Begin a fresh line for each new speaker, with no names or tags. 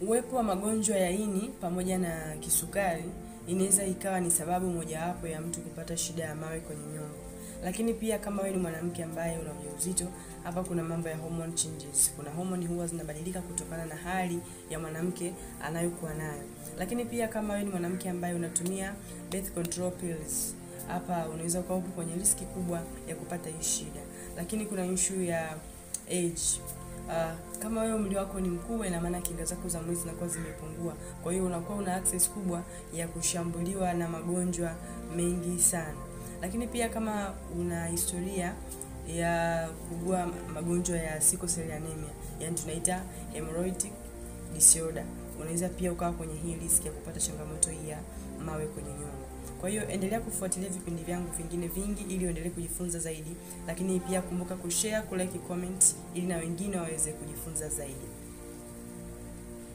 Uwepo wa magonjwa ya ini pamoja na kisukari inaweza ikawa ni sababu mojawapo ya mtu kupata shida ya mawe kwenye nyongo. Lakini pia kama wewe ni mwanamke ambaye una ujauzito, hapa kuna mambo ya hormone changes. Kuna hormone huwa zinabadilika kutokana na hali ya mwanamke anayokuwa nayo. Lakini pia kama wewe ni mwanamke ambaye unatumia birth control pills, hapa unaweza ukawa upo kwenye riski kubwa ya kupata hii shida. Lakini kuna issue ya age. Kama wewe umri wako ni mkubwa, ina maana kinga zako za mwili zinakuwa zimepungua. Kwa hiyo unakuwa una access kubwa ya kushambuliwa na magonjwa mengi sana. Lakini pia kama una historia ya kuugua magonjwa ya sickle cell anemia, yani tunaita hemorrhagic disorder, unaweza pia ukawa kwenye hii risk ya kupata changamoto hii ya mawe kwenye nyongo. Kwa hiyo endelea kufuatilia vipindi vyangu vingine vingi ili uendelee kujifunza zaidi, lakini pia kumbuka kushare, kulike, comment ili na wengine waweze kujifunza zaidi.